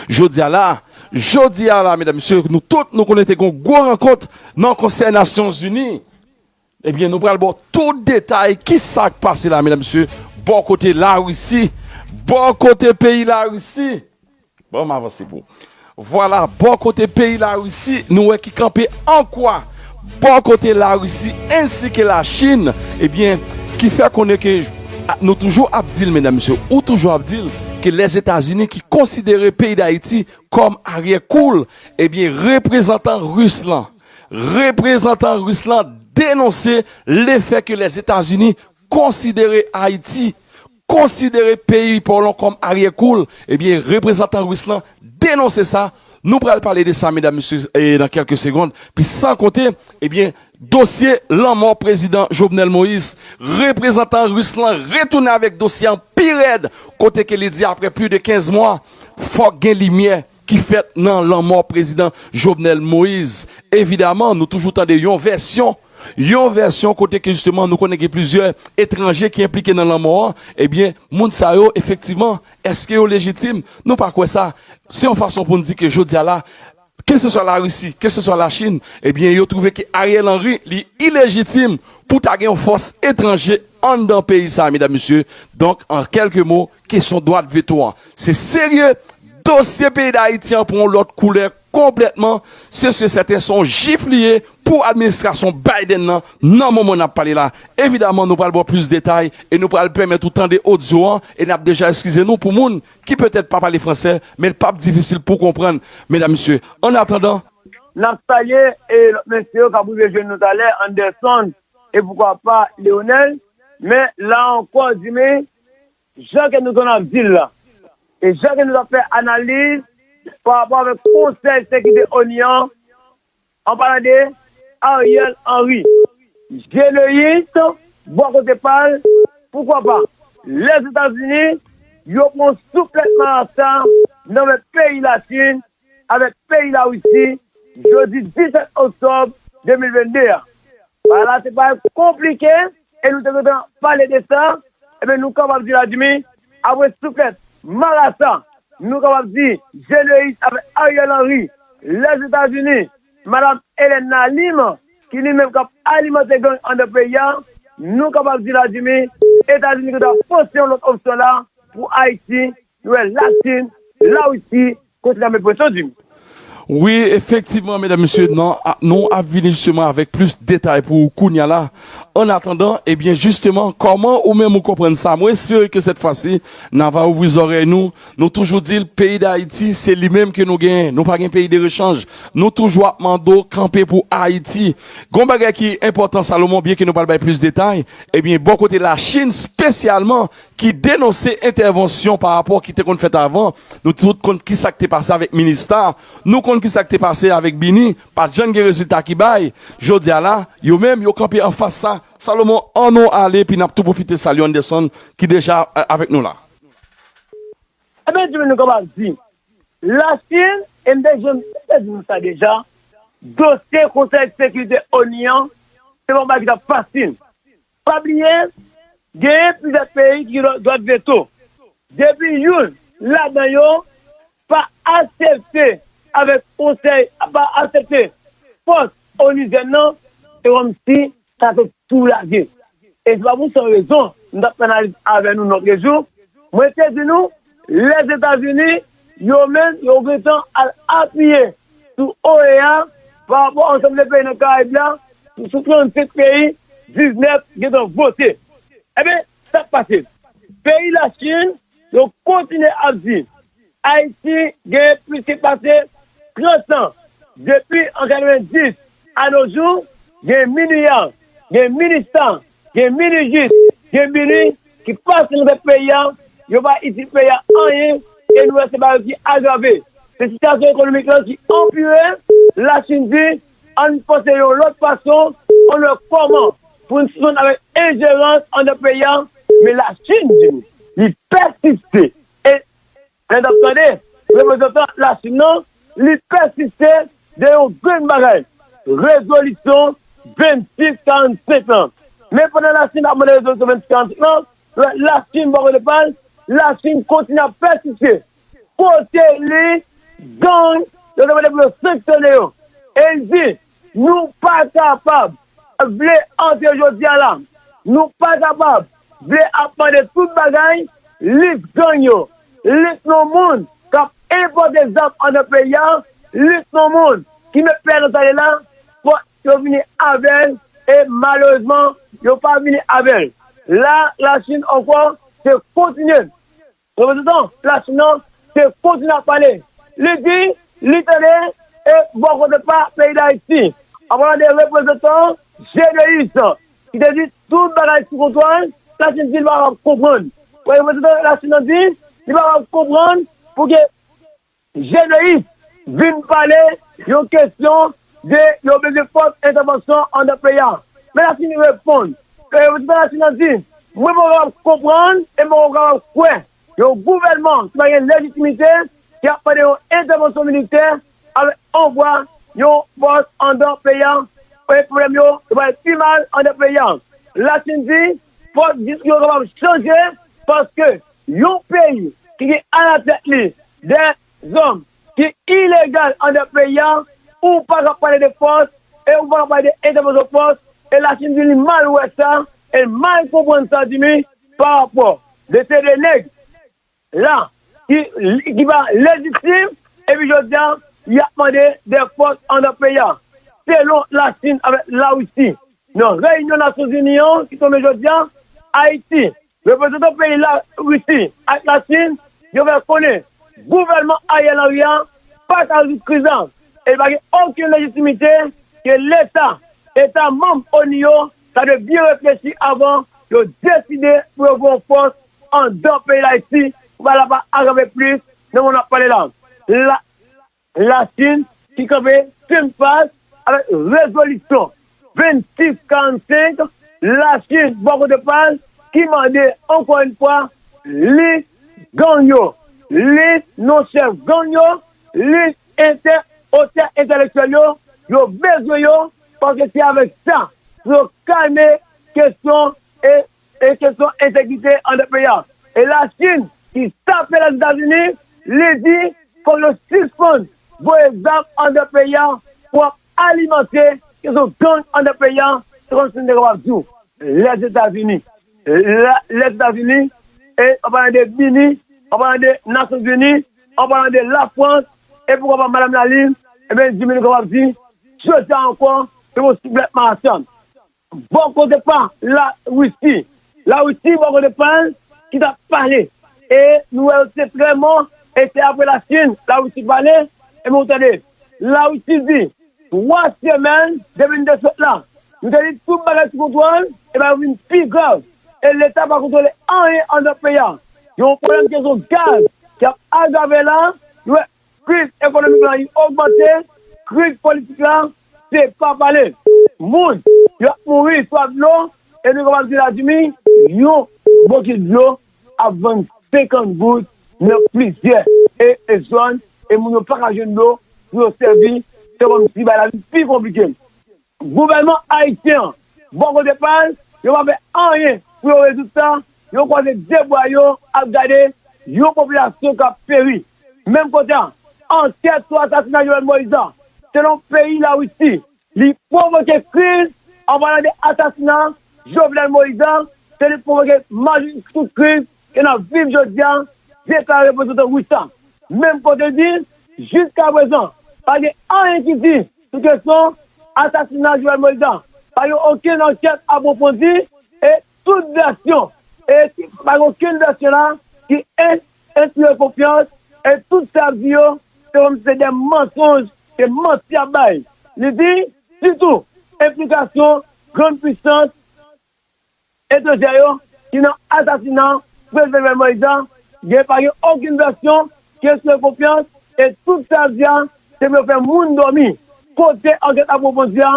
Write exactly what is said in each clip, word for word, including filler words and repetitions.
jodi a la, jodi a la, medam, mesye, nou tout, nou konnen te gen yon gwo rankont nan Konsèy Nasyonzini. Ebyen, nou pral ba w tout detay ki sa k pase la, medam, mesye, bò kote Larisi, bò kote peyi Larisi. Bon, m avanse pou. Vwala, bò kote peyi Larisi, nou wè ki kanpe an kwa. Bò kote Larisi ensi ke Lachin, ebyen, ki fè konnen ke, a, nou toujou ap di l, medam, mesye, ou toujou ap di l, ke Lèzetazini ki konsidere peyi Dayiti kòm aryè kou l, ebyen, reprezantan ris lan, reprezantan ris lan denonse lefè ke Lèzetazini konsidere Ayiti, konsidere peyi pa w lan kòm aryè kou l, ebyen, reprezantan ris lan denonse sa. Nou pral pale de sa, medam, mesye, e, nan kèlke segonn. Pi san konte, ebyen, dosye lanmò prezidan Jovenel Moïse, reprezantan ris lan retounen avèk dosye an pi rèd, kote ke li di apre plis de kenz mwa, fòk gen limyè ki fèt nan lanmò prezidan Jovenel Moïse. Evidaman, nou toujou tande yon vèsyon, yon vèsyon kote ke jisteman nou konnen gen plizyè etranje ki enplike nan lanmò an, ebyen, moun sa yo, efektivman, èske yo lejitim? Nou pa kwè sa. Se yon fason pou n di ke jodi a la, keseswa Larisi, keseswa Lachin, ebyen, yo twouve ke Ariel Henry, li ilejitim pou ta gen yon fòs etranje anndan peyi sa a, medam, mesye. Donk, an kèlke mo, kesyon dwa veto an, se serye. Dosye peyi Dayiti an pran yon lòt koulè konplètman. Se si e sèten, se yon jif li ye pou administrasyon Biden nan, nan moman n ap pale la. Evidaman, nou pral ba w plis detay e nou pral pèmèt ou tande odyo an e n ap deja eskize nou pou moun ki petèt pa pale fransè, men l p ap difisil pou konprann, medam, mesye. Annatandan, n ap salye, e, lòt mesye yo k ap rive jwenn nou talè, Anderson, e poukwa pa Leonel, men la ankò, Jimmy, jan ke nou konn ap di l la, e jan ke nou t ap fè analiz pa rapò avèk Konsèy Sekirite ONU an, an palan de Ariel Henry. G deux, bò kote pa l, poukwa pa, Lèzetazini, yo pran souflèt marasa nan men peyi Lachin avèk peyi Larisi, jodi disèt oktòb de mil vennde a. Bagay la se pa konplike, e nou te gentan pale de sa, ebyen, nou kapab di la, Jimmy, apre souflèt marasa, nou kapab di G deux avèk Ariel Henry, Lèzetazini, Madam Hélène Nalim, ki li menm k ap alimante gang anndan peyi a, nou kapab di la, Jimmy, Etazini gentan panse yon lòt opsyon la pou Ayiti, nou wè Lachin, Larisi, kontinye ap met presyon, Jimmy. Wi, efektivman, medam, mesye, nan, a, nou ap vini jisteman avèk plis detay pou ou kounye a la. Annatandan, ebyen, jisteman, kòman ou menm ou konprann sa? Mwen espere ke sèt fwa si, n a va ouvri zòrèy nou. Nou toujou di l, peyi Dayiti, se li menm ke nou genyen. Nou pa gen peyi de rechanj. Nou toujou ap mande w kanpe pou Ayiti. Gon bagay ki enpòtan, Salomon, byen ke nou pral bay plis detay, ebyen, bò kote Lachin, espesyalman, ki denonse entèvansyon pa rapò ki te konn fèt avan. Nou tout konn ki sa k te pase avèk Minista. Nou konn ki sa k te pase avèk Bini. Pa t janm gen rezilta ki bay. Jodi a la, yo menm, yo kanpe anfas sa. Salomon, ann nou ale, epi n ap tou pwofite salye Anderson, ki deja, a, avèk nou la. Ebyen, Jimmy, nou kapab di, Lachin, e m te janm te di nou sa deja, dosye Konsèy Sekirite ONU an, se pa yon bagay ki t ap fasil. Pa bliye, genyen plizyè peyi ki gen dwa veto. Depi youn ladan yo pa aksepte avèk konsèy, pa aksepte fòs onuzyèn nan, se kòmsi sa te tou lage. E se pa pou san rezon, m t ap fè analiz avè nou lòt jou, mwen te di nou, Lèzetazini, yo menm, yo gentan al apiye sou OEA pa rapò ansanm de peyi nan Karayib la, sou trannsenk peyi, diznèf gentan vote. Ebyen, sa k pase? Peyi Lachin, yo kontinye ap di, Ayiti gen plis ke pase trant an. Depi an katrevenndis a no jou, gen Miniya, gen Minista, gen Minijis, gen Bini ki pase nan tèt peyi a, yo pa itil peyi a anyen, e nou wè se bagay ki agrave. Se sitiyasyon ekonomik lan ki anpire, Lachin di, ann panse yon lòt fason, ann wè kòman pou n sispann avèk enjerans anndan peyi a, men Lachin di nou, li pèsiste. E lè n ap tande reprezantan Lachin nan, li pèsiste de yon grenn bagay, rezolisyon vennsis karannsenk lan. Men pandan Lachin ap mande rezolisyon vennsis karannsenk lan, Lachin bò kote pa l, Lachin kontinye ap pèsiste. kote li, gang, yo te mande pou yo sanksyone yo. E l di, nou pa kapab vle antre jodi a la. Nou pa kapab vle ap mande tout bagay, lis gang yo, lis non moun k ap enpòte zam anndan peyi a, lis non moun ki met pè nan tale la, fòk yo vini avè l, e malerezman, yo pa vini avè l. La, Lachin ankò, se kontinye. Reprezantan Lachin nan te kontinye ap pale. Li di, li tande, e bò kote pa peyi Dayiti. An palan de reprezantan Gedeus, ki te di tout bagay sou kontwòl, Lachin di li pa kapab konprann. Reprezantan Lachin nan di, li pa kapab konprann pou ke Gedeus vin pale yon kesyon de yo bezwen fòs entèvansyon anndan peyi a. Men Lachin reponn, e reprezantan Lachin nan di, mwen pa kapab konprann e mwen pa kapab kwè yon gouvènman ki pa gen lejitimite, ki ap mande yon entèvansyon militè avèk anvwa yon fòs anndan peyi a, e pwoblèm yo, yo pral pi mal anndan peyi a. Lachin di, fòk diskours yo kapab chanje, paske yon peyi ki gen alatèt li de zòm ki ilegal anndan peyi a, ou pa ka pale de fòs, e ou pa ka pale de entèvansyon fòs, e Lachin di li mal wè sa, e l mal konprann sa, Jimmy, pa rapò de se de nèg la, ki, ki pa lejitim, epi jodi a, y ap mande de fòs anndan peyi a. Selon Lachin avèk Larisi, nan reyinyon Nasyonzini an ki tonbe jodi a, Ayiti, reprezantan peyi Larisi ak Lachin, yo fè konnen gouvènman Ariel Henry a pa ka rezoud kriz la, e li pa gen okenn lejitimite ke Leta, Eta manm ONU yo, ta dwe byen reflechi avan yo deside pou yo voye yon fòs anndan peyi Dayiti pou bagay la pa agrave plis nan moman n ap pale la. La, Lachin ki kanpe fèm fas avèk rezolisyon vennsis karannsenk, Lachin, bò kote pa l, ki mande, ankò yon fwa, lis gang yo, lis non chèf gang yo, lis entè, otè entèlektyèl yo, yo bezwen yo, paske se avèk sa pou yo kalme kesyon e e kesyon ensekirite anndan peyi a. E Lachin, ki tape Lèzetazini, li di, fòk yo sispann voye zam anndan peyi a pou ap alimante kesyon gang anndan peyi a, se kòmsi m te kapab di w, Lèzetazini. La, Lèzetazini, e an palan de BINUH, an palan de Nasyonzini, an palan de Lafrans, e poukwa pa Madanm Lalin, ebyen, Jimmy, nou kapab di, jodi a ankò, se yon souplèt Manhattan. Bò kote pa Larisi. Larisi, bò kote pa l, ki t ap pale. E nou wè yo se trè mò, e se apre Lachin, Larisi pale, e nou tande. Larisi di, twa semèn depi n te sot la, nou te di tout bagay sou kontwòl, e bagay yo vin pi grav. E Leta pa kontwole anyen anndan peyi a. Yon pwoblèm kesyon gaz ki ap agrave la, nou wè kriz ekonomik la li ogmante, kriz politik la, se pa pale. Moun, y ap mouri swaf dlo, e nou kapab di la, Jimmy, yon bokit dlo ap vann senkant goud nan plizyè e, e zòn, e moun yo pa ka jwenn dlo pou yo sèvi, se kòmsi bagay la vin pi konplike. Gouvènman ayisyen an, bò kote pa l, yo pa fè anyen pou yo rezoud sa, yo kwaze de bra yo ap gade yon popilasyon k ap peri. Menm kote a, ankèt sou asasina Jovenel Moïse la, selon peyi Larisi, li pwovoke kriz, an palan de asasina Jovenel Moïse la, se li k pwovoke majorite tout kriz ke n ap viv jodi a, deklare reprezantan ris la. Menm kote l di, jiskaprezan, pa gen anyen ki di sou kesyon asasina Jovenel Moïse la. Pa gen okenn ankèt apwofondi e tout vèsyon, e pa gen okenn vèsyon la ki en-, enspire konfyans, e tout sa ap di yo, se kòmsi se de mansonj, se manti y ap bay. Li di, sitou, enplikasyon grann pwisans etranjè yo ki nan asasina prezidan Jovenel Moïse la, gen pa gen okenn vèsyon ki enspire konfyans, e tout sa ap di a, se pou yo fè moun dòmi. Kote ankèt apwofondi a,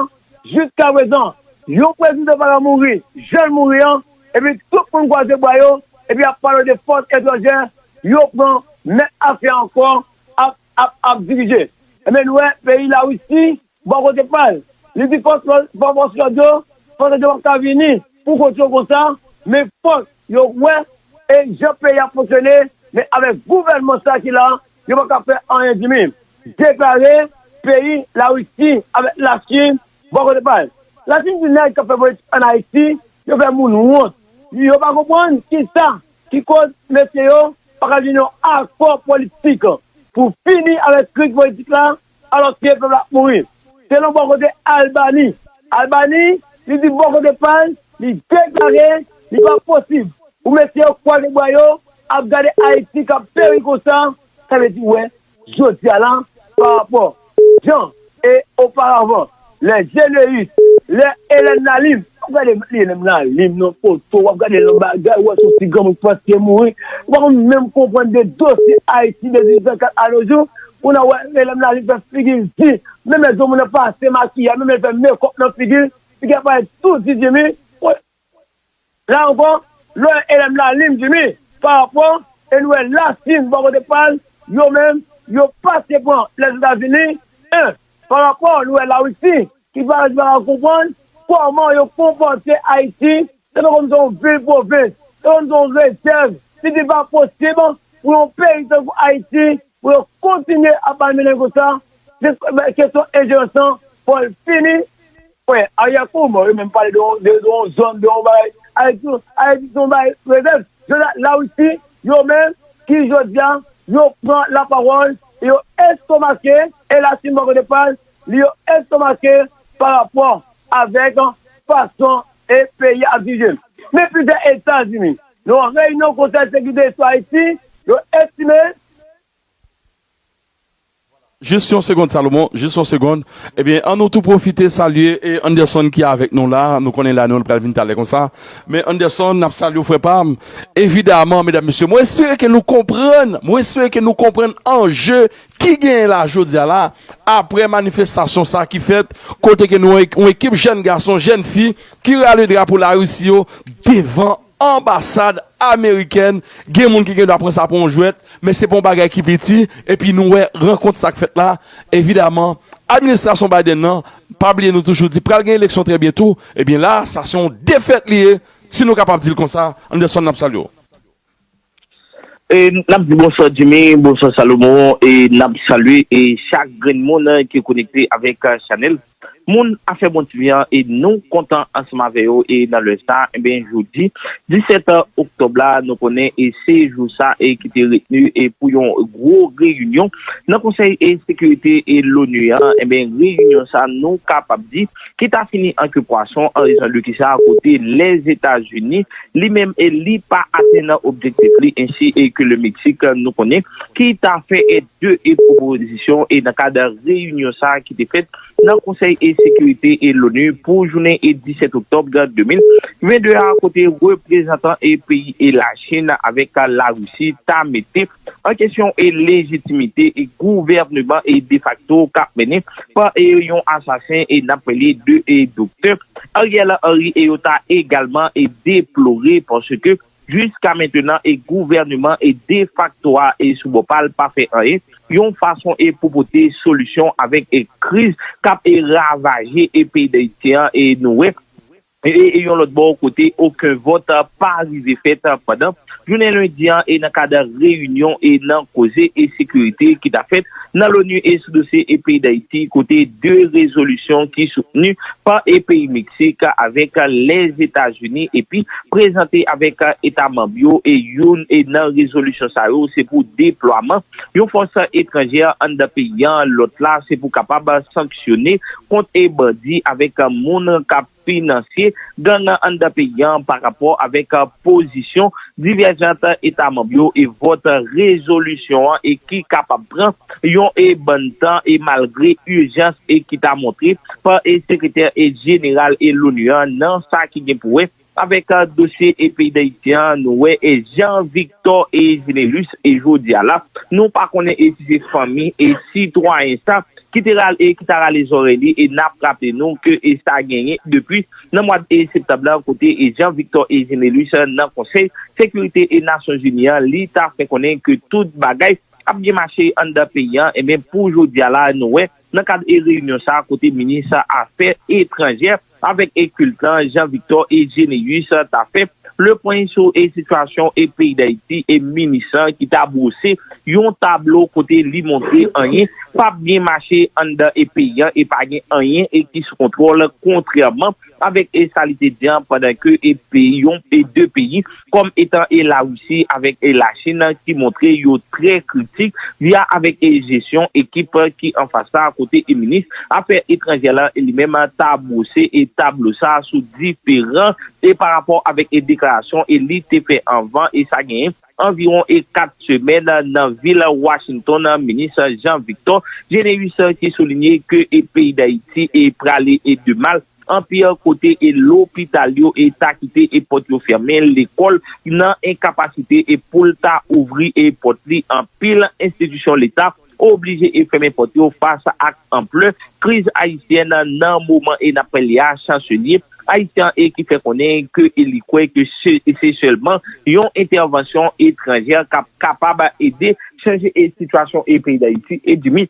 jiskaprezan, yon prezidan pa ka mouri, jan l mouri an, epi tout moun kwaze bra yo, epi y ap pale de fòs etranjè, yo pran mèt afè ankò, ap, ap, ap dirije. Ebyen, nou wè, peyi Larisi, bò kote pa l, li di fòs lò-, fò-, fòs lòd yo, fòs lòd yo p ap ka vini pou kont yo konsa, men fòk yo wè e jan peyi a fonksyone, men avèk gouvènman sa ki la, yo pa ka fè anyen, Jimmy. Deklare peyi Larisi avèk Lachin bò kote pa l. Lachin di nèg k ap fè politik ann Ayiti, yo fè moun wont. Yo pa konprann kisa ki koz mesye yo pa ka jwenn yon akò politik pou fini avèk kriz politik la, alòske pèp la ap mouri. Selon bò kote Albani, Albani, li di bò kote pa l, li deklare li pa posib pou mesye yo kwaze bra yo ap gade Ayiti k ap peri konsa, sa vle di, wè, jodi a la, pa rapò jan e oparavan, lè Jeneus, lè Hélène Lalim, w ap gade Hélène Lalim nan foto, w ap gade l nan bagay, w wè se yon ti granmoun ki prèske mouri, w pa konn menm konprann de dosye Ayiti de dizuit san kat a nos jours, pou n a wè Hélène Lalim fè figi l di, menm lè granmoun nan pase makiyaj, menm lè l fè mekòp nan figi l, figi l ap parèt tou di Jimmy, wè, la ankò, lè Hélène Lalim, Jimmy, pa rapò, e nou wè Lachin bò kote pa l, yo menm, yo pase pran Lèzetazini, en, pa rapò, nou wè Larisi, ki pa, ki pa ka konprann kòman yo konpòte Ayiti, se pa kòm se yon vil pwovens, se kòm se yon rezèv, li di pa posib pou yon peyi tankou Ayiti, pou yo kontinye ap malmennen konsa, kesyon enjerans lan, fò l fini, Wè, Ariel Cour, bon, yo menm pale de yon, de, de yon zòn, de yon bagay. Ayiti, Ayiti se yon bagay rezèv. Jodi a, Larisi, yo menm, ki jodi a, yo pran lapawòl, yo estomake, e Lachin bò kote pa l, li yo estomake pa rapò avèk fason e peyi a ap dirije. Men plizyè Etazini, nan yon reyinyon Konsèy Sekirite sou Ayiti, yo estime Jis yon segonn, Salomon, jis yon segonn. Ebyen, ann nou tou pwofite salye e Anderson ki avèk nou la. Nou konnen la, nou pral vin talè konsa. Men Anderson, n ap salye w, frè pa m. Evidaman, medam, mesye, mwen espere ke nou konprann, mwen espere ke nou konprann anje ki genyen la jodi a la, apre manifestasyon sa ki fèt, kote ke nou yon ekip jèn gason, jèn fi ki rale drapo Larisi yo devan anbasad amerikèn, gen moun ki gen dwa pran sa pou yon jwèt, men se pa yon bagay ki piti, epi nou wè rankont sa k fèt la, evidaman, administrasyon Biden nan, pa bliye nou toujou di pral gen eleksyon trè byento, ebyen la, sa se yon defèt li ye, si nou kapab di l konsa, Anderson n ap salye w. E n ap di bonswa Jimmy, bonswa Salomon, e n ap salye e chak grenn moun ki konekte avèk chanèl Moun Afè Bon T V an e nou kontan ansanm avè yo e nan lè sa, enben jodi disèt oktòb la nou konnen e se jou sa e ki te retni e pou yon gwo reyinyon nan Konsèy e Sekirite e Loni an, enben reyinyon sa nou kapab di ki ta fini an ke pwason an rezon de kisa kote Lèzetazini li menm e li pa atenn objektif li ensi e ke le Meksik nou konnen ki ta fè de e pwopozisyon e nan kad reyinyon sa ki te fèt nan Konsèy e Sekirite e Loni pou jounen e disèt oktòb de mil vennde a kote reprezantan e peyi e Lachin avèk Larisi ta mete an kesyon e lejitimite e gouvèneman e defakto k ap mennen pa e yon asasen e n ap rele de e doktè Ariel Henry e yo ta egalman e deplore paske jiska mentenan e gouvèneman e defakto a e sou bò pa l pa fè anyen yon fason e pou pote solisyon avèk e kriz k ap e ravaje e peyi Dayiti an e nou wè e yon lòt bò kote okenn vòt pa rive fèt pandan jounen lendi an e nan kad reyinyon e nan koze e sekirite ki ta fèt nan Loni e sou dosye e peyi Dayiti kote de rezolisyon ki soutni pa e peyi Meksik avèk Lèzetazini epi prezante avèk eta manm yo e youn e nan rezolisyon sa yo se pou deplwaman yon fòs etranjè anndan peyi an, lòt la se pou kapab sanksyone kont e bandi avèk moun k ap finansye gang anndan peyi an pa rapò avèk pozisyon divèjant eta manm yo e vòt rezolisyon an e ki kapab pran yon e bann tan e malgre ijans e ki ta montre pa e sekretè e jeneral e Loni an nan sa ki gen pou wè avèk dosye e peyi Dayiti an nou wè e Jean Victor e Genelus e jodi a la nou pa konnen e si se fanmi e sitwayen sa ki te rale e ki ta rale zòrèy li e n ap raple nou ke e sa genyen depi nan mwa e septanm la kote e Jean Victor e Genelus nan konsèy sekirite e Nasyonzini an li ta fè konnen ke tout bagay ap byen mache anndan peyi an enben pou jodi a la nou wè nan kad e reyinyon sa kote minis afè etranjè avèk e kilt lan Jean Victor e Genelus ta fè Le Point sou e sitiyasyon e peyi Dayiti e minis lan ki ta bwose yon tablo kote li montre anyen p ap byen mache anndan e peyi an e pa gen anyen e ki sou kontwòl kontrèman avèk e sa li te di an pandan ke e peyi yon e de peyi kòm etan e Larisi avèk e Lachin ki montre yo trè kritik via avèk e jesyon ekip ki anfas la kote e minis afè etranjè la li menm ta bwose e tablo sa sou diferan e pa rapò avèk e deklarasyon e li te fè anvan e sa genyen anviwon e kat semèn nan vil Washington minis Jean Victor Généus ki soulinye ke e peyi Dayiti e prale e de mal anpil kote e lopital yo e ta kite e pòt yo fèmen lekòl nan enkapasite e pou l ta ouvri e pòt li anpil enstitisyon leta oblije e fèmen pòt yo fas ak anplè kriz ayisyèn nan moman e n ap pale a chanselye ayisyen e ki fè konnen ke e li kwè ke se se sèlman yon entèvansyon etranjè k ap kapab ede chanje e sitiyasyon e peyi Dayiti e di mi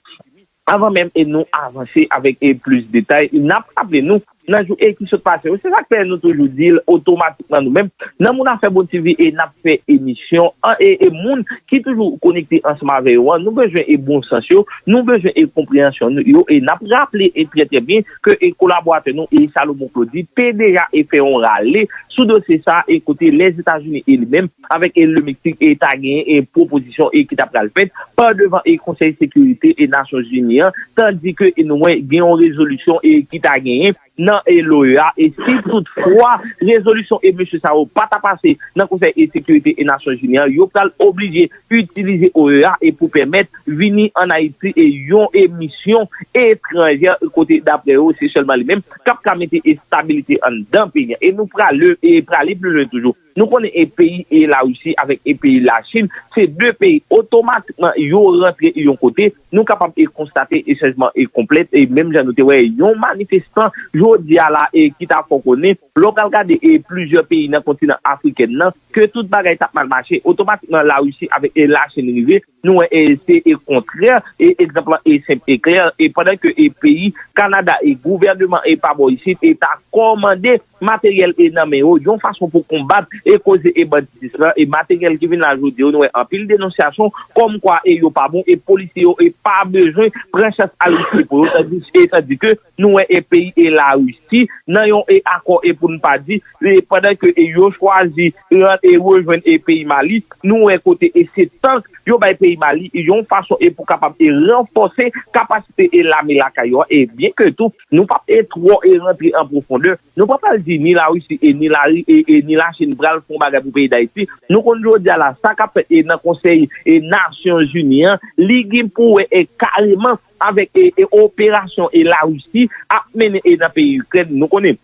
avan menm e nou avanse avèk e plis detay n ap raple nou nan jou e ki sot pase yo se sa k fè nou toujou di l otomatikman nou menm nan moun afè bon TV e n ap fè emisyon an e e moun ki toujou konekte ansanm avè yo an nou bezwen e bon sans yo nou bezwen e konpreyansyon yo e n ap raple e trè trè byen ke e kolaboratè nou e Salomon Claudy te deja e fè yon rale sou dosye sa e kote Lèzetazini e li menm avèk e le Meksik e ta genyen e pwopozisyon e ki ta pral fèt pa devan e Konsèy Sekirite e Nasyonzini an tandike e nou wè gen yon rezolisyon e ki ta genyen nan e l'OEA e si toutfwa rezolisyon e mesye sa yo pa ta pase nan Konsèy e Sekirite e Nasyonzini an yo pral oblije itilize OEA e pou pèmèt vini ann Ayiti e yon e misyon etranjè kote daprè yo se sèlman li menm k ap ka mete estabilite anndan peyi an e nou prale e prale pli lwen toujou nou konnen e peyi e Larisi avèk e peyi Lachin se de peyi otomatikman yo rantre yon kote nou kapab e konstate e chanjman e konplèt e menm jan nou te wè yon manifestan jodi a la e ki ta fè w konnen lè w pral gade e plizyè peyi nan kontinan afriken nan ke tout bagay t ap mal mache otomatikman Larisi avèk e Lachin rive nou wè e se e kontrè e egzanp lan e senp e klè e pandan ke e peyi Kanada e gouvèneman e pa bò isit e ta kòmande materyèl e nan men yo yon fason pou konbat e koze e banditis lan e materyèl ki vin la jodi yo nou wè anpil denonsyasyon kòmkwa e yo pa bon e polisye yo e pa bezwen pran chans al riske pou yo tandis e tandike nou wè e peyi e Larisi nan yon e akò e pou n pa di e pandan ke e yo chwazi ran e rejwenn e peyi Mali nou wè kote e se tank yo bay peyi Mali yon fason e pou kapab e ranfòse kapasite e lame lakay yo a e byen ke tou nou p ap e twò e rantre an pwofondè nou pa pral di ni Larisi e ni Lari e e ni Lachin pral fè yon bagay pou peyi Dayiti nou konn jodi a la sa k ap fèt e nan konsèy e Nasyonzini an li gen pou wè e kareman avèk e e operasyon e Larisi ap mennen e nan peyi Ikrèn nou konnen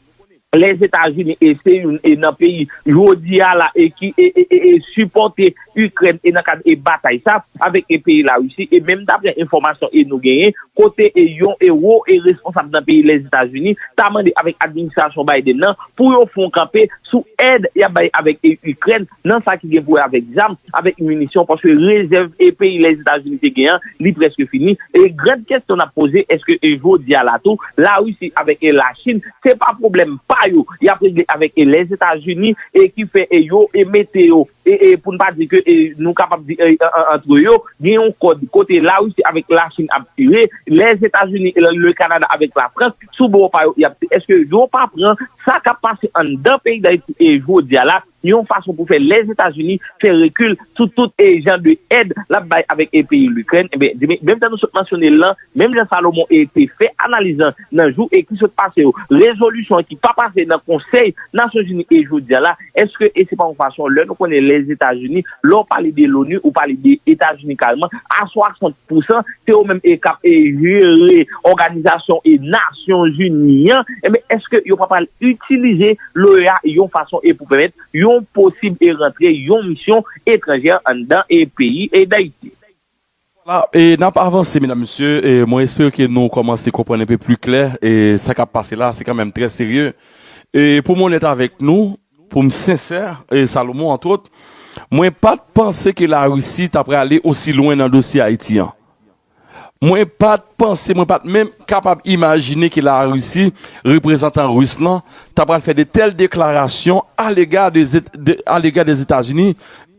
Lèzetazini e se youn e nan peyi jodi a la e ki e e e e sipòte Ikrèn e nan kad e batay sa avèk e peyi Larisi e menm daprè enfòmasyon e nou genyen kote e yon e wo e responsab nan peyi Lèzetazini ta mande avèk administrasyon Biden nan pou yo fè yon kanpe sou èd y ap bay avèk e Ikrèn nan sa ki gen pou wè avèk zam avèk minisyon paske rezèv e peyi Lèzetazini te gen an li prèske fini e gran kèsyon n ap poze èske e jodi a la tou Larisi avèk e Lachin se pa pwoblèm pa yo y ap regle avèk e Lèzetazini e ki fè e yo e mete yo e e pou n pa di ke e nou kapab di e an- an- antre yo gen yon kòd kote Larisi avèk Lachin ap tire Lèzetazini e le Kanada avèk Lafrans sou bò pa yo y ap tire èske yo pa pran sa k ap pase anndan peyi Dayiti e jodi a la yon fason pou fè Lèzetazini fè rekil sou tout e jan de èd l ap bay avèk e peyi Likrèn. Ebyen, menm jan nou sot mansyone l lan, menm jan Salomon e te fè analiz lan nan jou e ki sot pase yo, rezolisyon ki pa pase nan Konsèy Nasyonzini e jodi a la, èske e se pa yon fason, lè nou konnen Lèzetazini, lè w pale de l'ONU, ou pale de Etazini kareman, a swasant pou san, se yo menm e k ap e jere òganizasyon e Nasyonzini an, ebyen, èske yo pa pral itilize l'OEA yon fason e pou pèmèt yon posib e rantre yon misyon etranjè anndan e peyi e Dayiti. Vwala, e n ap avanse, medam, mesye. E mwen espere ke nou kòmanse konprann enpe pli klè e sa k ap pase la, se kanmenm trè serye. E pou m onèt avèk nou, pou m sensè, e Salomon, antwòt, mwen pa t panse ke Larisi ta prale osi lwen nan dosye Ayiti an. Mwen pa t panse, mwen pa t menm kapab imajine ke Larisi, reprezantan ris lan, ta pral fè de tèl deklarasyon alega de, de, alega Lèzetazini.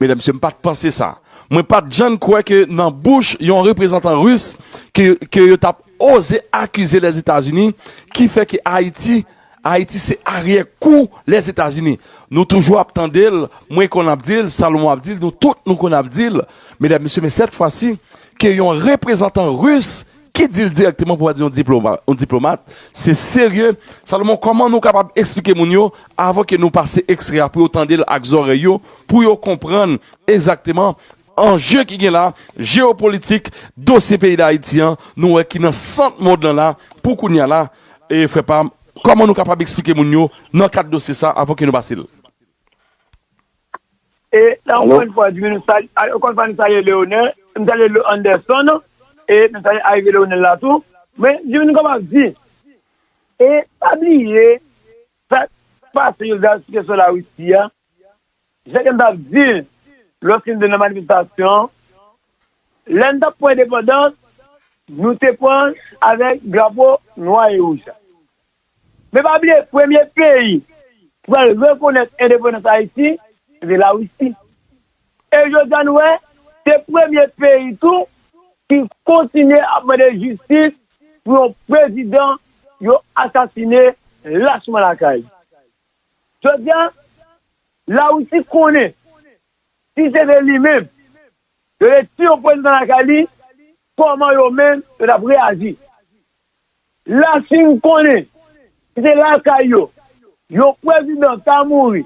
Medam, mesye, m pa t panse sa. Mwen pa t janm kwè ke nan bouch yon reprezantan ris, ke, ke yo t ap oze akize Lèzetazini, ki fè ke Ayiti, Ayiti se aryè kou Lèzetazini. Nou toujou ap tande l, mwen konn ap di l, Salomon ap di l, nou tout nou konn ap di l. Medam, mesye, men sèt fwa si, ke yon reprezantan ris ki di l dirèkteman pou pa di yon diploma, yon diplomat, se serye. Salomon, kòman nou kapab eksplike moun yo, avan ke nou pase ekstrè a pou yo tande l ak zòrèy yo, pou yo konprann egzakteman anje ki gen la, jewopolitik, dosye peyi Dayiti an, nou wè ki nan sant mond lan la, pou kounye a la, e frè pa m, kòman nou kapab eksplike moun yo nan kad dosye sa avan ke nou pase l? E la, ankò yon fwa, Jimmy, nou salye, ankò yon fwa, nou salye Leonel, nou salye Anderson, e nou salye arive Leonel la tou. Men, Jimmy, nou kapab di, e pa bliye, sa k pase Joseph sou kesyon Larisi a, jan ke m t ap di, lòske nou te nan manifestasyon, lè n t ap pran endepandans, nou te pran avèk drapo nwa e wouj la. Men pa bliye, premye peyi ki pral rekonèt endepandans Ayiti, se te Larisi. E jodi a nou wè, se premye peyi tou ki kontinye ap mande jistis pou yon prezidan yo asasinen lachman lakay. Jodi a, Larisi konnen si se te li menm, yo te tiye yon prezidan lakay li, kòman yo menm yo t ap reyaji. Lachin konnen si se lakay yo, yon prezidan ta mouri,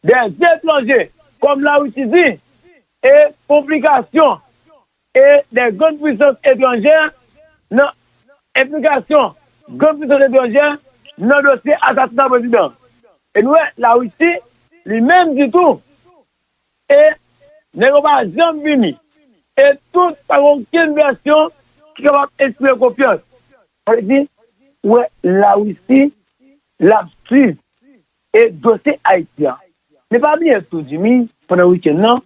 dèzetranje, kòm Larisi di, e konplikasyon e des grandes puissances étrangères nan enplikasyon grandes puissances étrangères nan dosye asasina prezidan. E nou wè Larisi li menm di tou, e nèg yo pa janm vini. E tout pa gen okenn vèsyon ki kapab enspire konfyans. Sa vle di, ou wè Larisi l ap swiv e dosye Ayiti a. Men pa bliye tou, Jimmy, pandan wikenn nan,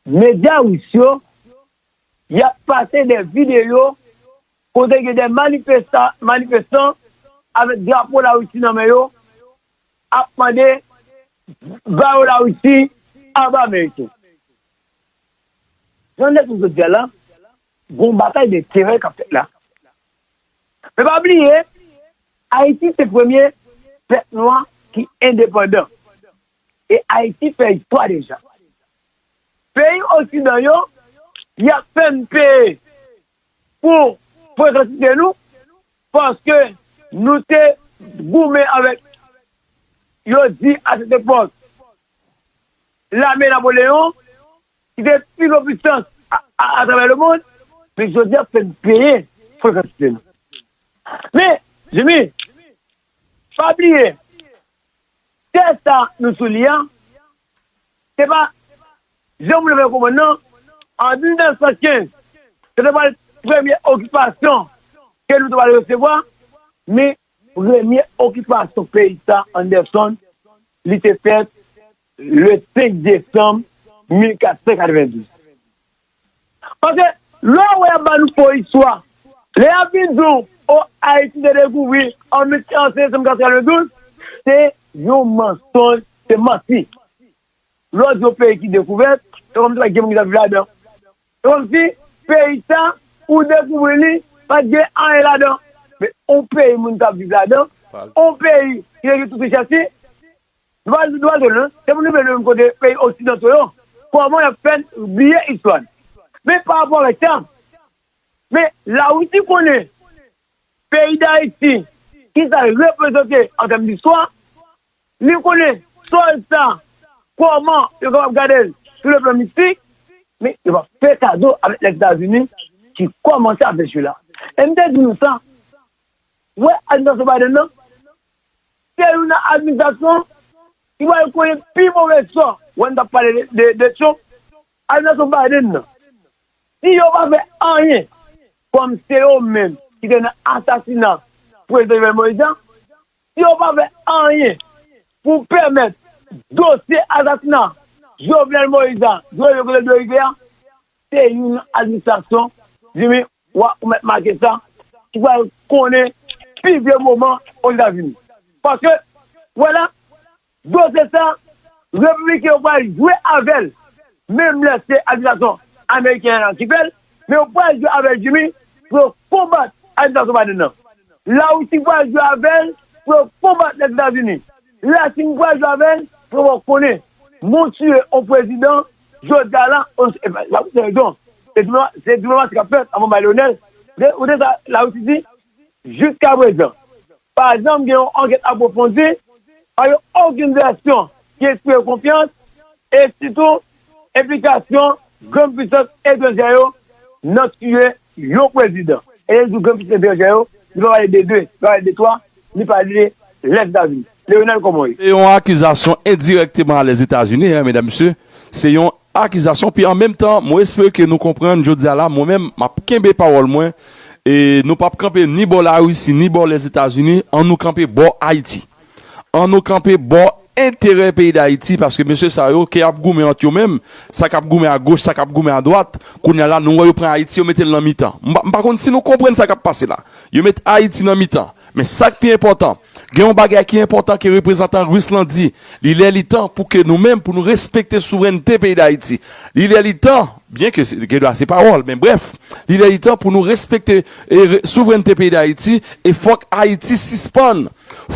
medya ris yo, y ap pase de videyo kote gen de manifestan, manifestan avèk drapo Larisi nan men yo, ap mande baro Larisi anba men yo. Jan nèg yo di a la, gon batay de terè k ap fèt la. Men pa bliye, Ayiti se premye pèp nwa ki endepandan. E Ayiti fè istwa deja. Peyi oksidan yo, y ap fè n peye pou prezans site nou, paske nou te goumen avèk, yo di a sèt epòk, lame Napoleyon, ki te pi gwo pisans atravè lemonn, men jodi a fè n peye prezans site nou. Men, Jimmy, pa bliye, tè sa nou sou li a, se pa jan moun nan fè konprann nan, an mil nèf san kenz, se te pral premye okipasyon ke nou te pral resevwa, men premye okipasyon peyi sa, Anderson, li te fèt le senk desanm mil kat san katrevendouz. Paske lè w wè y ap ba nou fo istwa, lè y ap vin di w, o, Ayiti te dekouvri an mil senk san katrevendouz, se yon mansonj, se manti. Lè w di yon peyi ki dekouvèt, se kòmsi pa t gen moun ki t ap viv ladan. Se kòmsi peyi sa, ou dekouvri li, pa t gen anyen ladan. Men yon peyi moun t ap viv ladan, yon peyi ki te gen tout richès li, nou pa, nou pa di l non, se pou nou vle nou menm kote peyi oksidanto yo, kòman y ap fè n bliye istwa n. Men pa rapò avèk sa, men Larisi konnen peyi Dayiti, kisa l reprezante an tèm distwa, li konnen sòl sa, kòman yo kapab gade l sou le plan mistik, men yo p ap fè kado avèk Lèzetazini ki kòmanse ap jwe la. E m te di nou sa, ou wè administrasyon Biden nan, se youn nan administrasyon ki pral konnen pi move sò. Wè n t ap pale de, de, de Trump, administrasyon Biden nan, si yo pa fè anyen, kòm se yo menm ki te nan asasina prezidan Jovenel Moïse la, si yo pa fè anyen pou pèmèt dosye asasina Jovenel Moïse la dwe rive kote l dwe rive a, se youn administrasyon, Jimmy, w a, ou mèt make sa, ki pral konnen pi vye moman Ozetazini. Paske, wè la, dosye sa, repibliken yo pral jwe avè l, menm lè se administrasyon ameriken an ki fè l, men yo pral jwe avè l, Jimmy, pou yo konbat administrasyon Biden nan. Larisi pral jwe avè l pou yo konbat Lèzetazini. Lachin pral jwe avè l pou yo konnen. Moun tiye yon prezidan, jodi a la, on, e, sa se rezon. Se diploma-, se diplomasi k ap fèt anvan bay Lionel. De, ou de sa, Larisi di, jiska prezan, pa janm gen yon ankèt apwofondi, pa gen okenn vèsyon ki enspire konfyans, e sitou enplikasyon grann pisans etranjè yo nan tiye yon prezidan. E li di grann pisans etranjè yo, li pa pale de de, li pa pale de twa, li pale de Lèzetazini. Leonel, kòman w ye? Se yon akizasyon endirèkteman a Lèzetazini, hein, medam, mesye. Se yon akizasyon, pi an menm tan, mwen espere ke nou konprann, jodi a la, mwen menm, m ap kenbe pawòl mwen, e nou p ap kanpe ni bò Larisi, ni bò Lèzetazini, an nou kanpe bò Ayiti. An nou kanpe bò enterè peyi Dayiti, paske mesye sa yo, ke y ap goumen ant yo menm, sa k ap goumen agoch, sa k ap goumen adwat, kounye a la, nou wè yo pran Ayiti, yo mete l nan mitan. M pa, m pa konn si nou konprann sa k ap pase la. Yo met Ayiti nan mitan. Men sa k pi enpòtan, gen yon bagay ki enpòtan ke reprezantan ris lan di, li lè li tan pou ke nou menm, pou nou respekte souvrènte peyi Dayiti. Li lè li tan, byen ke se, gen dwa se pawòl, men brèf, li lè li tan pou nou respekte, e, re-, souvrènte peyi Dayiti, e fòk Ayiti sispann.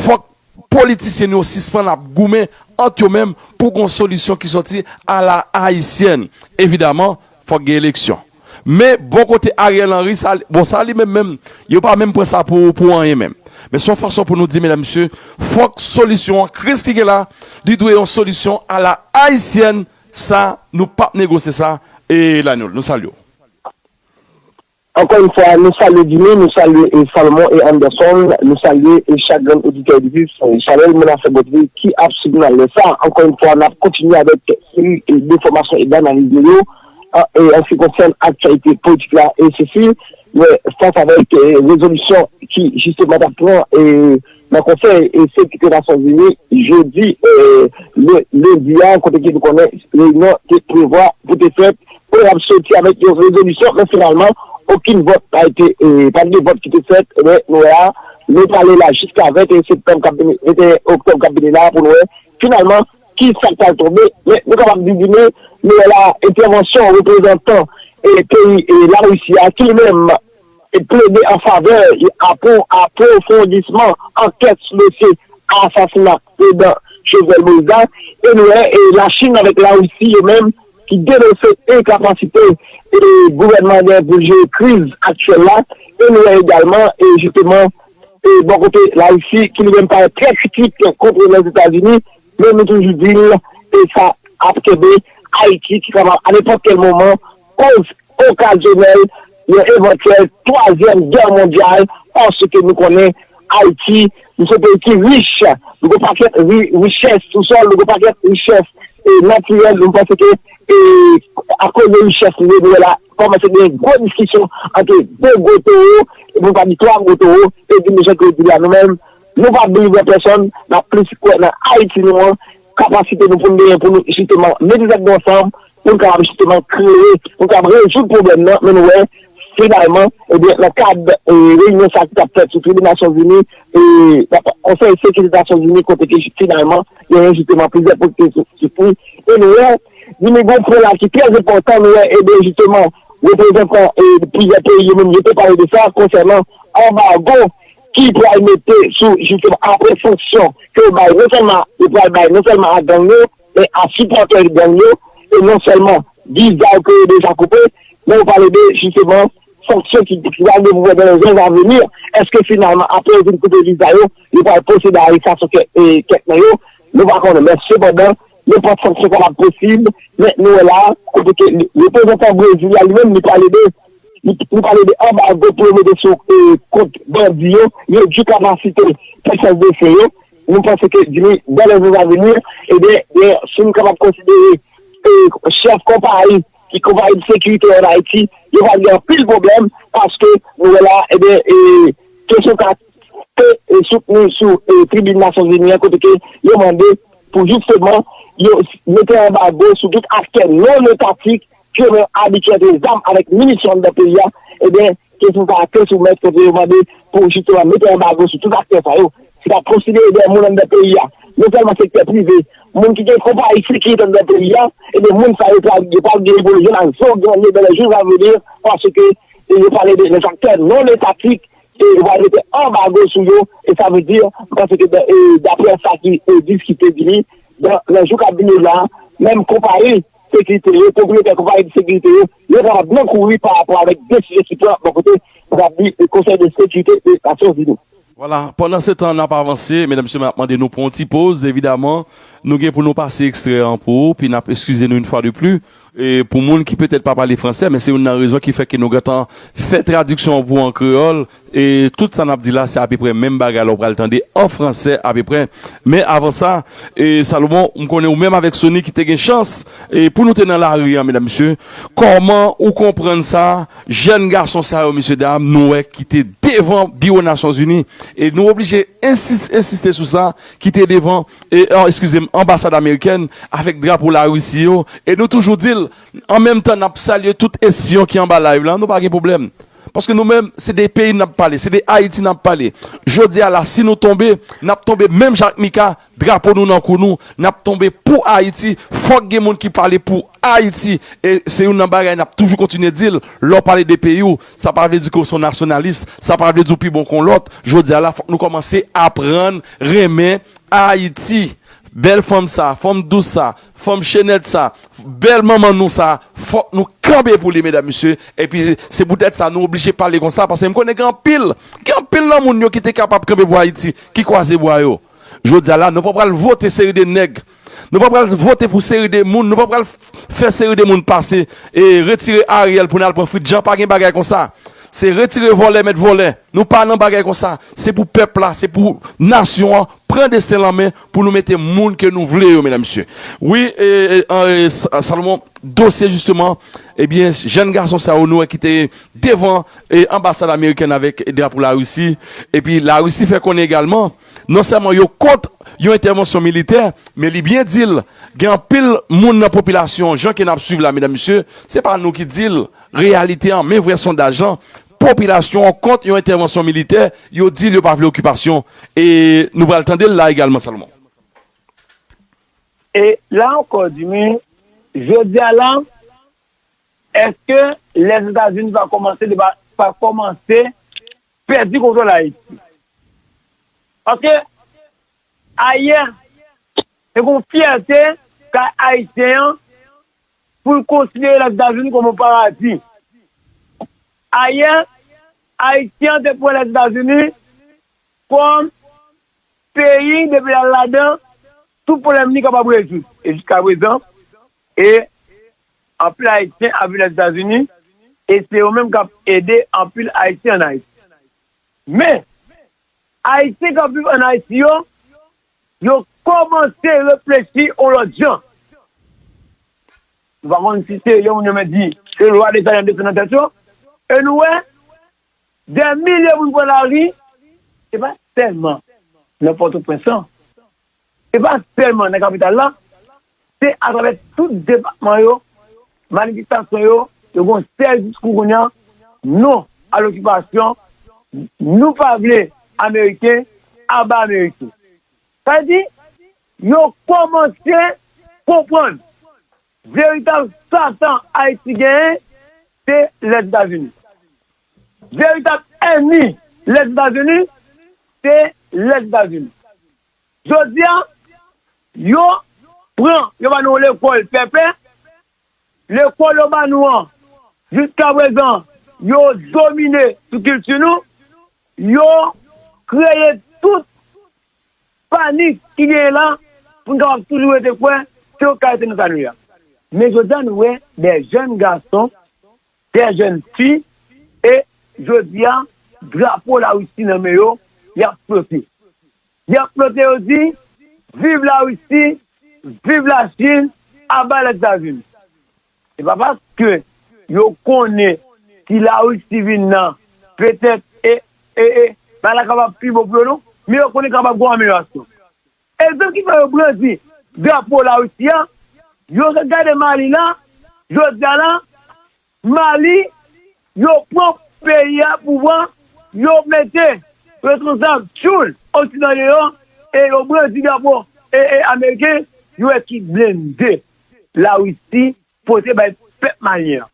Fòk politisyen yo sispann ap goumen ant yo menm pou gon solisyon ki sòti a la ayisyèn. Evidaman, fòk gen eleksyon. Men, bò kote Ariel Henry, sa, bon, sa li menm, menm, yo pa menm pran sa pou, pou anyen menm. Men se yon fason pou nou di, medam, mesye, fòk solisyon an, kriz ki gen la, li dwe yon solisyon a la ayisyèn, sa, nou p ap negosye sa, e Lanyol, nou salye w. Ankò yon fwa, nou salye Jimmy, nou salye, e, Salomon e Anderson, nou salye, e, chak grenn oditè, oditris, e, Chanèl Moun Afè Bòdri ki ap swiv nou nan lè sa. Ankò yon fwa, n ap kontinye avèk seri, e, de enfòmasyon e d analiz nou yo, an, e, an se ki konsène aktyalite politik la, e sesi, wè, fas avèk, e, rezolisyon ki, jisteman, t ap pran, e, nan Konsèy, e, Sekirite Nasyonzini, jodi, e, le-, lendi a, kote ke nou konnen reyinyon te prevwa pou te fèt, pou l ap soti avèk yon rezolisyon, men finalman, okenn vòt pa ete, e, pa t gen vòt ki te fèt, ebyen, nou wè a, nou prale la jiska venteyen septanm k ap vini, venteyen oktòb k ap vini la, pou nou wè, finalman, ki sa k pral tonbe, men nou kapab di, di nou, nou wè la, entèvansyon reprezantan, e, peyi, e, Larisi a, ki li menm, e plede an favè apwo-, apwofondisman ankèt sou dosye asasina prezidan Jovenel Moïse la, e nou wè, e Lachin avèk Larisi yo menm ki denonse enkapasite, e gouvènman an genyen pou l jere kriz aktyèl la, e nou wè egalman, e jisteman, e bò kote Larisi ki li menm parèt trè kritik kont Lèzetazini, men nou toujou di l, e sa ap kenbe Ayiti ki kapab a nenpòt kèl moman koz okazyonèl yon evantyèl twazyèm gè mondyal, paske nou konnen Ayiti, nou se yon peyi ki rich, nou gen pakèt ri-, richès sou sòl, nou gen pakèt richès, e, natirèl, nou panse ke, e, akoz de richès nou yo, nou wè la, kòmanse gen gwo diskisyon ant de gwo towo, e pou n pa di twa gwo towo, e di nou jan ke yo di la, nou menm, nou pa bliye pèsonn, n ap plis kwè nan Ayiti nou an, kapasite nou pou n genyen pou nou jisteman mete tèt nou ansanm, pou n kapab jisteman kreye, pou n kapab rezoud pwoblèm nan, men nou wè, finalman, ebyen, nan kad, e, reyinyon sa ki t ap fèt sou Tribinal Nasyonzini, e, Konsèy Sekirite Nasyonzini, kote ke finalman, genyen jisteman plizyè pwen ki te sou-, soutni, e nou wè, vini gon pwen la ki trè enpòtan, nou wè, ebyen, jisteman, reprezantan, e, plizyè peyi yo menm, yo te pale de sa, konsènan anbago ki pral mete sou, jisteman, apre sanksyon ke yo bay, non sèlman, yo pral bay, non sèlman a gang yo, men a sipòtè gang yo, e non sèlman viza yo ke yo deja koupe, men yo pale de, jisteman, sanksyon ki, ki pral gen pou fèt nan lè zan a vini. Èske finalman, apre yo fin koupe viza yo, yo pral pwosede a arestasyon kèk, e, kèk nan yo? Nou pa konnen, men sepandan, nenpòt sanksyon kapab posib, men nou wè la, kote ke reprezantan Brezil la, li menm, li pale de, li, li pale de anbago pou yo mete sou, e, kont bandi yo, redui kapasite pisans de fe yo. Nou panse ke, Jimmy, dans les jours à venir, ebyen, e, si nou kapab konsidere, e, chèf konpayi, ki konpayi de sekirite an Ayiti, yo pral gen anpil pwoblèm, paske nou wè la, ebyen, e, kesyon ka te, e, soutni sou, e, tribin Nasyonzini an, kote ke yo mande pou jisteman yo mete anbago sou tout aktè non etatik ke yo abitye antre zam avèk minisyon anndan peyi a, ebyen, kesyon sa a te soumèt kote yo mande pou jisteman mete anbago sou tout aktè sa yo ki t ap konsidere de moun anndan peyi a, non sèlman sektè prive, moun ki gen konpayi sekirite anndan peyi a, ebyen, moun sa yo pral, yo pral gen pou yo jwenn ak zo grannye dans les jours à venir, paske yo pale de les acteurs non étatiques, e yo pral mete anbago sou yo, e sa vle di, m panse ke, e, daprè sa ki, e, diskite vini, nan, nan jou k ap vini yo la, menm konpayi sekirite yo, pwopriyetè konpayi sekirite yo, yo kapab nan kouri pa rapò avèk desizyon ki pran bò kote, nou kapab di, e, Konsèy de Sekirite de Nasyonzini. Vwala, pandan se tan n ap avanse, medam, mesye, m ap mande nou pran yon ti poz, evidaman, nou gen pou nou pase ekstrè an pou ou, pi n ap eskize nou yon fwa de pli. E pou moun ki petèt pa pale fransè, men se youn nan rezon ki fè ke nou gentan fè tradiksyon an pou an kreyòl. E tout sa n ap di la, se apeprè menm bagay la ou pral tande an fransè apeprè. Men avan sa, e Salomon, m konnen ou menm avèk Sony ki te gen chans, e pou nou te nan lari a, medam, mesye, kòman ou konprann sa, jèn gason sa yo, mesye dam, nou wè ki te devan biwo Nasyonzini, e nou oblije ensis-, ensiste sou sa, ki te devan, e, an, eskize m, anbasad amerikèn avèk drapo Larisi yo, e nou toujou di l, an menm tan n ap salye tout espyon ki anba live la, nou pa gen pwoblèm. Paske nou menm, se de peyi n ap pale, se de Ayiti n ap pale. Jodi a la, si nou tonbe, n ap tonbe menm jan ak Mika, drapo nou nan kou nou, n ap tonbe pou Ayiti. Fòk gen moun ki pale pou Ayiti. E se youn nan bagay n ap toujou kontinye di l, lè w pale de peyi w, sa pa vle di ke w se yon nasyonalis, sa pa vle di w pi bon ke yon lòt. Jodi a la, fòk nou kòmanse aprann renmen Ayiti. Bèl fanm sa, fanm dous sa, fanm chenèt sa, bèl manman nou sa, fòk nou kanpe pou li, medam, mesye. Epi, se poutèt sa, nou oblije pale konsa, paske m konnen gen anpil, gen anpil nan moun yo ki te kapab kanpe pou Ayiti, ki kwaze bra yo. Jodi a la, nou pa pral vote seri de nèg. Nou pa pral vote pou seri de moun, nou pa pral fè seri de moun pase e retire Ariel pou n al pran Fritz Jean, pa gen bagay konsa. Se retire vòlè, mèt vòlè. Nou pa nan bagay konsa. Se pou pèp la, se pou nasyon an. Pran desten l an men pou nou mete moun ke nou vle yo, medam, mesye. Wi, e, e, an, e, Sa-, Salomon, dosye jisteman, ebyen, jèn gason sa yo nou wè ki te devan, e, anbasad amerikèn avèk drapo Larisi. Epi Larisi fè konnen egalman, non sèlman yo kont yon entèvansyon militè, men li byen di l, gen anpil moun nan popilasyon, jan ke n ap swiv la, medam, mesye, se pa nou ki di l, reyalite an, men vrè sondaj lan, popilasyon an kont yon entèvansyon militè, yo di l yo pa vle okipasyon. E nou pral tande l la egalman, Salomon. E la ankò, Jimmy, jodi a la, èske Lèzetazini pa kòmanse, pa, pa kòmanse pèdi kontwòl Ayiti? Paske ayè, te gen yon fyète kay Ayisyen an pou l konsidere Lèzetazini kòm yon paradi. Ayè, Ayisyen an te pran Lèzetazini kòm peyi, depi l al ladan, tout pwoblèm li kapab rezoud. E jiskaprezan, e anpil Ayisyen ap viv Lèzetazini, e se yo menm k ap ede anpil Ayisyen ann Ayiti. Men, Ayisyen k ap viv ann Ayiti yo, yo kòmanse reflechi yon lòt jan. Nou pa konn si se yon moun yo mèt di, se lwa de sa y ap desann nan tèt yo. E nou wè, dè milye moun pran lari, se pa sèlman nan Pòtoprens lan, se pa sèlman nan kapital la, se atravè tout depatman yo, manifestasyon yo, yo gen yon sèl diskou kounye a, non a lokipasyon, nou pa vle Ameriken, aba Ameriken. Sa vle di, yo kòmanse konprann veritab Satan Ayiti genyen, se Lèzetazini. Veritab ènmi Lèzetazini, se Lèzetazini. Jodi a, yo pran, yo ba nou lekòl pèpè, lekòl yo ba nou an, jiskaprezan, yo domine sou kilti nou, yo kreye tout panik ki genyen la, pou n kapab toujou rete kwè ke yo ka rete nan sa nou ye a. Men jodi a, nou wè de jèn gason, de jèn fi, e jodi a, drapo Larisi nan men yo, y ap flote. Y ap flote, yo di, viv Larisi, viv Lachin, aba Lèzetazini. Se pa paske yo konnen si Larisi vin nan, petèt, e, e, e, bagay la kapab pi bon pou yo, non, men yo konnen kapab gen yon amelyorasyon. Egzanp ki fè yo brandi drapo Larisi a, yo gade Mali la, jodi a la, Mali, yo pran peyi a pouvwa, yo mete responsab tchoul oksidan deyò, e yo brandi drapo e, e ameriken, yo wè ki blende Larisi pote bay pèp malyen an.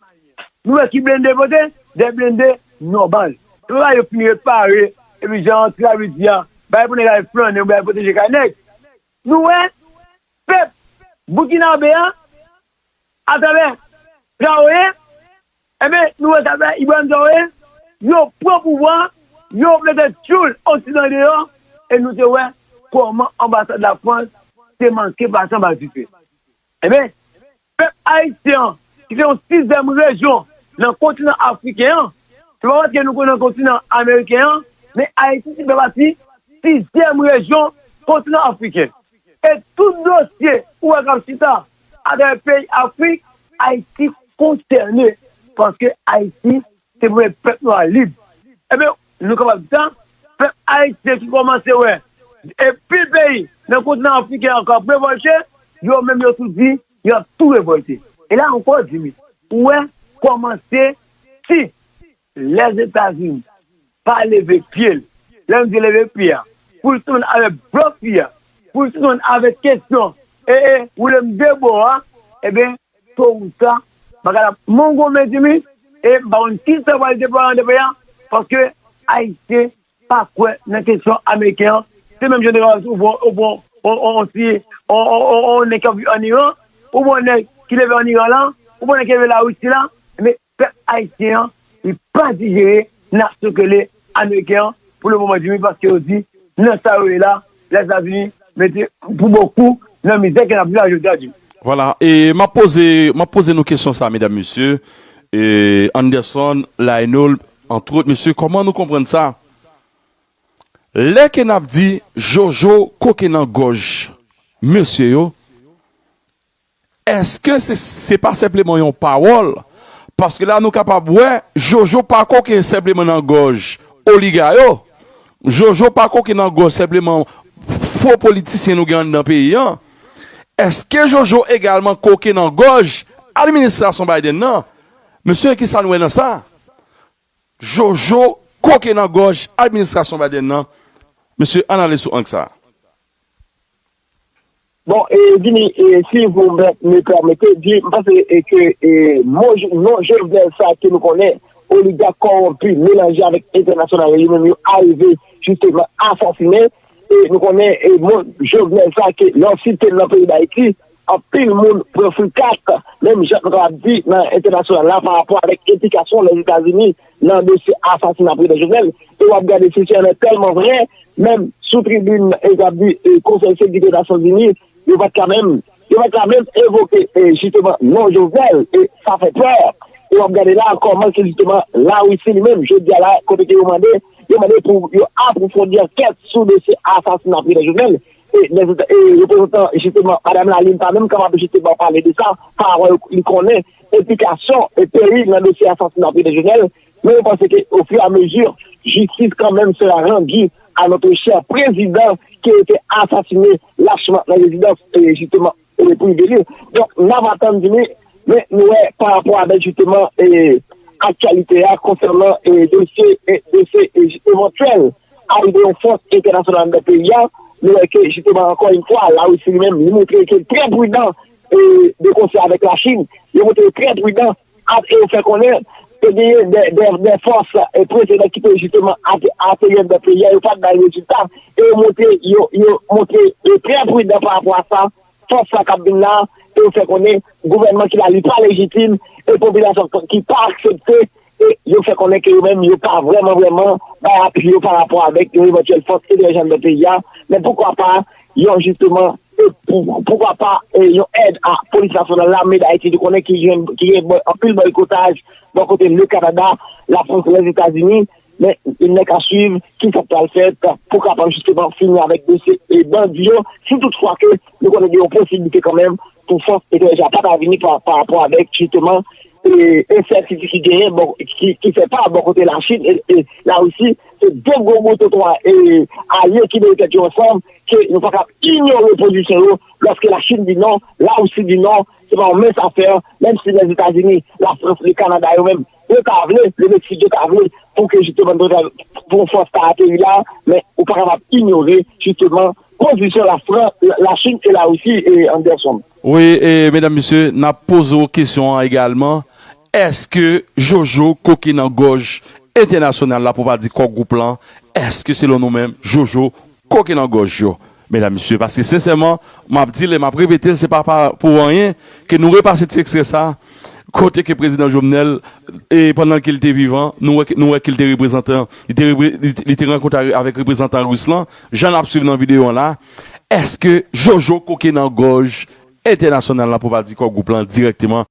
Nou wè ki blende pote, de blende nòmal. Se pa yo fin repare, epi jan Travis di a, bay pou nèg al flannen, bay pwoteje kay nèg. Nou wè pèp Bukinabe a, atravè Traoré, enben, nou wè sa fè Ibrahim Traoré, yo pran pouvwa, yo mete tchoul oksidan deyò, e nou te wè kòman anbasad Lafrans te manke pase anba dife. Enben, pèp ayisyen an, ki se yon sizyèm rejyon nan kontinan afriken an, se pa paske nou konnen nan kontinan ameriken an, men Ayiti se fè pati sizyèm rejyon kontinan afriken. E tout dosye ou wè k ap chita atravè peyi Afrik, Ayiti konsène, paske Ayiti se premye pèp nwa lib. Ebyen, nou kapab di sa, pèp ayisyen ki kòmanse wè e pil peyi nan kontinan afriken an k ap revòlte, yo menm yo tou di y ap tou revòlte. E la ankò, Jimmy, ou wè kòmanse si Lèzetazini pa leve pye l, lè m di leve pye a, pou l sonn avèk blòf li a, pou l sonn avèk kesyon e, e woule m de bò a, ebyen, to ou ta, bagay la ap mongonmen, Jimmy, e m pa konn kisa pral deplore anndan peyi a, paske Ayisyen pa kwè nan kesyon ameriken an. Se menm jan de ou pran, ou pran, ou pran, on, on, on, si, on, on, on, on nèg k ap viv ann Iran, ou pran nèg ki leve ann Iran la, ou pran nèg ki leve Larisi la, men pèp ayisyen an, li pa dijere nasyon ke le ameriken an, pou le moman, Jimmy, paske yo di, nan sa yo ye la, Lèzetazini mete pou bokou nan mizè ke n ap viv la jodi a, Jimmy. Vwala, e m ap poze, m ap poze nou kesyon sa, medam, mesye, e Anderson, Lionel, antrot, mesye, kòman nou konprann sa? Lè ke n ap di Jojo koke nan gòj mesye yo, èske se, se pa senpleman yon pawòl? Paske la nou kapab wè, Jojo pa koke senpleman nan gòj oliga yo. Jojo pa koke nan gòj senpleman fo politisyen nou gen anndan peyi an. Èske Jojo egalman koke nan gòj administrasyon Biden nan? Mesye, kisa nou wè nan sa? Jojo koke nan gòj administrasyon Biden nan. Mesye, ann ale sou ang sa a. Bon, e, Jimmy, e, si vous me, me permettez, di, m panse e, ke e, mo, non Jovenel sa ke nou konnen, oligak kòwonpi, melanje avèk entènasyonal yo, yo menm yo arive jisteman asasinen. E nou konnen e, mo Jovenel sa ke lè w site l nan peyi Dayiti, anpil moun pran frikat, menm jan nou kapab di nan entènasyonal la, pa rapò avèk enplikasyon Lèzetazini nan dosye asasina prezidan Jovenel. E w ap gade sitiyasyon an tèlman vrè, menm sou tribin, e, k ap di e, Konsèy Sekirite Nasyonzini, yo pa t ka menm, yo pa t ka menm evoke e, jisteman non Jovenel, e sa fè pè. E w ap gade la kòman ke jisteman Larisi li menm, jodi a la, kote ke yo mande, yo mande pou yo apwofondi ankèt sou dosye asasina prezidan Jovenel. E, e reprezantan, jisteman, madanm Lalin pa menm kapab jisteman pale de sa, pa rapò li konnen enplikasyon e peyi nan dosye asasina prezidan Jovenel, men yo panse ke au fur et à mesure, justice quand même sera rendue à notre cher président qui a été assassiné lâchement dans résidence, e, justement, e, privé li. Donk, n ap atann di li, men nou wè pa rapò avèk, jisteman, e, aktyalite a konsènan e, dosye, e, dosye e, evantyèl arive yon fòs entènasyonal nan peyi a, nou wè ke, jisteman, ankò yon fwa, Larisi li menm, li montre ke l trè pridan e, de konsè avèk Lachin. Yo montre yo trè pridan, ap, e yo fè konnen te genyen de, de, de fòs e, presedan ki te jisteman ate, ateri anndan peyi a, yo pa t bay rezilta, e yo montre, yo, yo montre yo trè pridan pa rapò a sa, fòs sa k ap vin la, e yo fè konnen gouvènman ki la li pa lejitim, e popilasyon ki pa aksepte, e yo fè konnen ke yo menm yo pa vrèman, vrèman bay api yo pa rapò avèk yon evantyèl fòs etranjè anndan peyi a, men poukwa pa yon jisteman, e pou, poukwa pa e, yon èd a polis nasyonal, lame Dayiti, nou konnen ki gen, ki gen bò, anpil bòykotaj bò kote le Kanada, Lafrans, Lèzetazini, men nèg ka swiv ki sa k pral fèt pou kapab jisteman fini avèk dosye e bandi yo, si tout fwa ke nou konnen gen yon posiblite kanmenm pou fòs etranjè a pa ta vini pa, pa rapò avèk jisteman e ensètitid ki genyen, bon, ki, ki fè pa bò kote Lachin e, e Larisi, se de gwo mouton twa e alye ki mete tèt yo ansanm, ke nou pa kab inyore pozisyon yo, lòske Lachin di non, Larisi di non, Se pa yon mens afè, menm si Lèzetazini, Lafrans, le Kanada yo menm, yo ta vle, le Meksik, yo ta vle pou ke jisteman pou fòs ta ateri la, men ou pa kapab inyore jisteman pozisyon Lafran-, Lachin e Larisi, e Anderson. Wi, e medam mesye, n ap poze w kesyon an egalman. Èske Jojo koke nan gòj entènasyonal la, pou pa di kò gwoup lan? Èske selon nou menm, Jojo koke nan gòj yo, medam mesye? Paske sensèman, m ap di l e m ap repete l, se pa, pa pou anyen ke nou repase ti ekstrè sa, kote ke prezidan Jovenel, e pandan ke l te vivan, nou wè, nou wè ke l te reprezantan, li te, repre- li, li te rankontre avèk reprezantan ris lan, jan n ap swiv nan videyo an la. Èske Jojo koke nan gòj entènasyonal la, pou pa di kò gwoup lan dirèkteman?